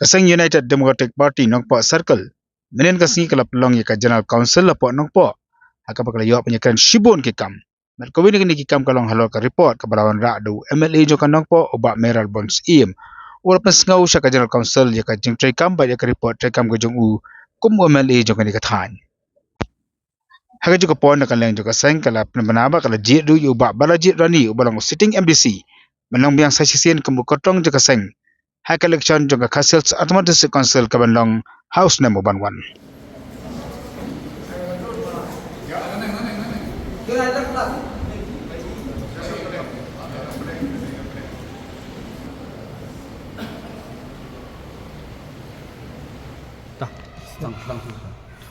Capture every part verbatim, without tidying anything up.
Seng United Democratic Party Nongpoh Circle mynhynnin ka sngi ka la pynlong ïa ka General Council hapoh Nongpoh, ha kaba ka la ïoh ban ïakren shibun ki kam. Bad kawei na kine ki kam ka long halor ka report kaba la wanrah da u M L A jong ka Nongpoh, u Bah Mayralborn Syiem, u la pynsngew sha ka General Council ïa ka jingtrei kam bad ïa ka report trei kam ka jong u kum u M L A jong kane ka thaiñ. Ha kajuh ka por, na ka liang jong ka seng ka la pynbna bad ka la jied ruh ïa u Bah Balajied Rani, uba long u sitting M D C, ban long biang sa shisien kum u kyrtong jong ka seng ha ka election jong ka Khasi Hills Autonomous District Council kaban long ha u snem uban wan.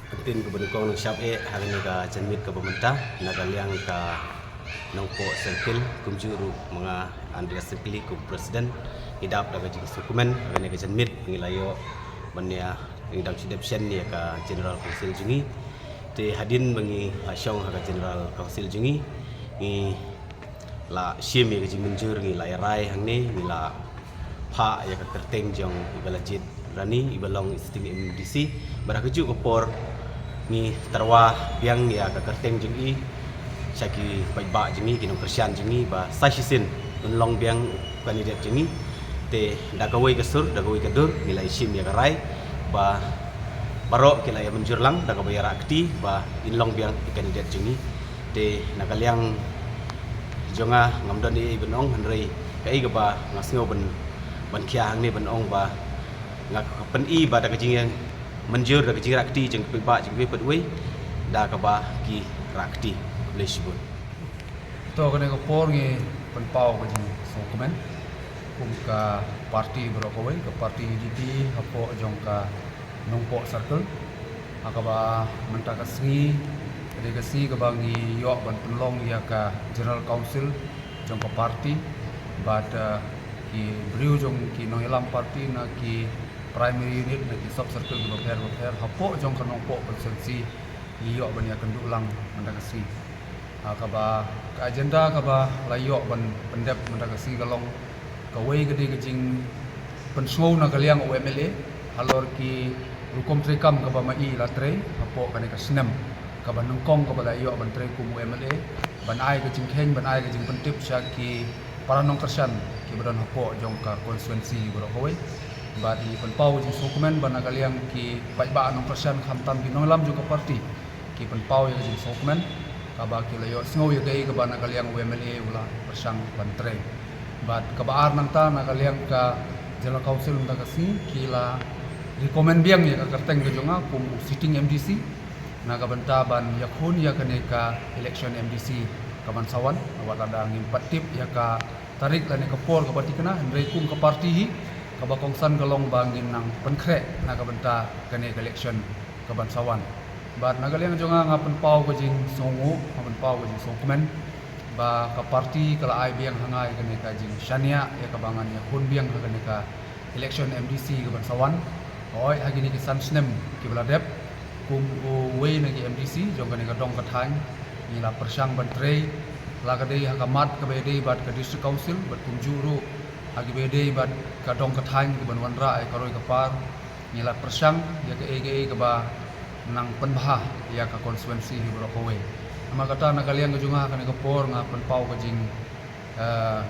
Ka ktien kaba nyngkong nang shap eh ha kane ka janmiet kaba mynta, na ka liang ka Nongpoh Circle, kumjuh ruh ma nga Andreas Circle kum president, ngi dap da ka jingsngewkmen ha kane ka janmiet, ngi la ïoh ban ïa, ngi dang shu dep shen ïa ka General Council jong ngi. Te hadien ba ngi la shong ha ka General Council jong ngi, ngi la shim ïa ka jingmynjur, ngi la ïa rai hangne, ngi la phah ïa ka kyrteng jong i Balajied Rani, iba long sitting M D C. Bad ha kajuh ka por ngi tyrwa biang ïa ka kyrteng jong i sha ki paidbah jong ngi, ki nongkyrshan jong ngi, ba sa shisien un long biang u candidate jong ngi. Te da kawei ka sur, da kawei ka dur, ngi la ïa shim ïa ka rai ba baroh ki la ïa mynjur lang da kaba ïa rah kti ba in long biang i candidate jong ngi. Te na ka liang jong nga, ngam don ei ei ban ong, hynrei kaei kaba nga sngew ban, ban khia hangne ban ong ba nga ka pyni ba da ka jingmynjur, da ka jingrah kti jong ki paidbah jong kiwei pat wei, da kaba ki rah kti. Khublei shibun. To, kane ka por ngi pynpaw ka jingsngewkmen kum ka party baroh kawei, ka party U D P hapoh jong ka Nongpoh Circle. Ha kaba mynta ka sngi, ka dei ka sngi kaba ngi ïoh ban pynlong ïa ka General Council jong ka party, bad, eh, ki briew jong ki nongïalam party na ki primary unit, na ki sub circle kiba pher ba pher hapoh jong ka Nongpoh constituency, ngi ïoh ban ïakynduh lang mynta ka sngi. Ha kaba ka agenda kaba la ïoh ban pyndep mynta ka sngi ka long, kawei ka dei ka jingpynsngew na ka liang u M L A halor ki rukom treikam kaba ma i la trei hapoh kane ka snem kaba nyngkong kaba la ïoh ban trei kum u M L A, ban ai ka jingkheiñ, ban ai ka jingpyntip sha ki para nongkyrshan kiba don hapoh jong ka constituency baroh kawei. Bad ngi pynpaw ka jingsngewkmen ba na ka liang ki paidbah nongkyrshan, khamtam ki nongïalam jong ka party, ki pynpaw ïa ka jingsngewkmen kaba ki la ïohsngew ïa kaei kaba na ka liang u M L A u la pyrshang ban trei. Bad kaba ar, nangta na ka liang ka General Council mynta ka sngi ki la recommend biang ïa ka kyrteng ka jong nga kum u sitting M D C na ka bynta ban ïakhun ïa kane ka election M D C kaban sa wan. Wat lada ngim pat tip ïa ka tarik lane ka por kaba thikna, hynrei kum ka party hi, kaba kongsan ka long ba ngin nang pynkhreh na ka bynta kane ka election kaban sa wan. Bad na ka liang jong nga, nga pynpaw ka jingsngewnguh, nga pynpaw ka jingsngewkmen ba ka party ka la ai biang ha nga ïa kane ka jingshaniah ïa kaba ngan ïakhun biang ha kane ka election M D C kaban sa wan. Hooid, ha kine ki san snem kiba la dep, kum uwei na ki M D C jong kane ka dong ka thaiñ, ngi la pyrshang ban trei, la ka dei ha ka mat kaba ïadei bad ka District Council, bad kumjuh ruh ha kiba ïadei bad ka dong ka thaiñ kiban wanrah ïa ka roi ka par, ngi la pyrshang ïa kaei kaei kaba nang pynbha ïa ka constituency hi baroh kawei. Namar kata, na ka liang ka jong nga, ha kane ka por nga pynpaw ka jing, eh,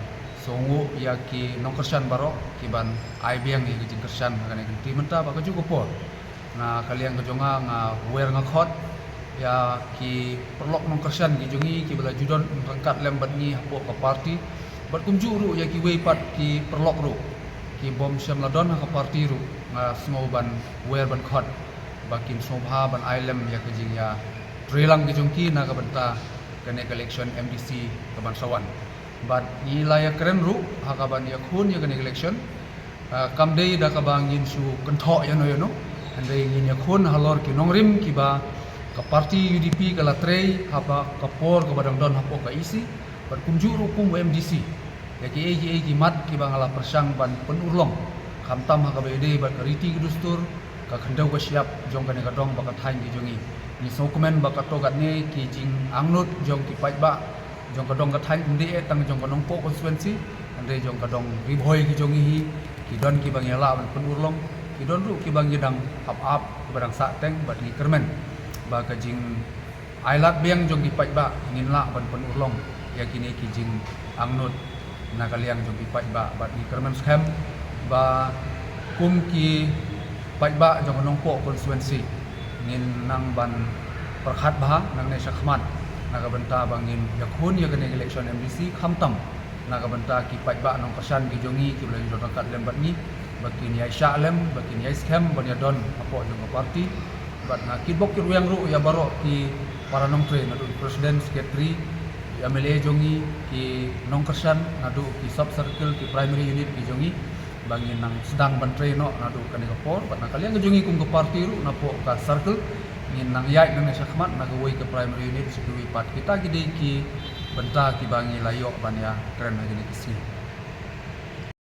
sngewnguh ïa ki nongkyrshan baroh kiban ai biang ïa ka jingkyrshan ha kane ka kynti mynta. Bad kajuh ka por, na ka liang ka jong nga, nga wer nga khot ïa ki paralok nongkyrshan ki jong ngi kiba la ju don ryngkat lem bad ngi hapoh ka party, bad kumjuh ruh ïa kiwei pat ki paralok ruh kibym shym la don ha ka party ruh, nga sngew ban wer ban khot ba kin sngewbha ban ai lem ïa ka jingïatreilang ka jong ki na ka bynta kane ka election M D C kaban sa wan. Bad ngi la ïakren ruh ha kaban ïakhun ïa kane ka election, ah, kam dei da kaba ngin shu kynthoh ïano ïano, hynrei ngin ïakhun halor ki nongrim kiba ka party U D P ka la trei ha ka por kaba dang don hapoh ka E C, bad kumjuh ruh kum u M D C, ïa kiei kiei ki mat kiba nga la pyrshang ban pynurlong, khamtam ha kaba ïadei bad ka riti ka dustur, ka khyndew ka shyiap jong kane ka dong bad ka thaiñ ka jong ngi. Ngi sngewkmen ba katto katne ki jingangnud jong ki paidbah jong ka dong ka thaiñ, ym dei eh tang jong ka Nongpoh constituency, hynrei jong ka dong Ri Bhoi ka jong ngi hi, ki don kiba ngi lah ban pynurlong, Ki don ruh kiba ngi dang ap ap, kiba dang sahteng bad ngi kyrmen ba ka jing ai lad biang jong ki paidbah ngin lah ban pynurlong ïa kine ki jingangnud na ka liang jong ki paidbah, bad ngi kyrmen skhem ba kum ki paidbah jong ka Nongpoh constituency ngin nang ban pyrkhat bha nangne shakhmat na ka bynta ba ngin ïakhun ïa kane ka election M D C, khamtam na ka bynta ki paidbah nongkyrshan ki jong ngi kiba la ïoh ryngkat lem bad ngi, ba kin ïai shah lem, ba kin ïai skhem ban ïadon hapoh jong ka party. Bad nga kitbok kitrwiang ruh ïa baroh ki para nongtrei, naduh ki president, secretary, ki M L A jong ngi, ki nongkyrshan naduh ki sub circle, ki primary unit ki jong ngi, ba ngin nang sdang ban trei noh naduh kane ka por. Bad na ka liang ka jong ngi kum ka party ruh, napoh ka circle, ngin nang ïaid nangne shakhmat na kawei ka primary unit sha kawei pat. Kita ki dei ki bynta kiba ngi la ïoh ban ïakren ha kine ki sngi.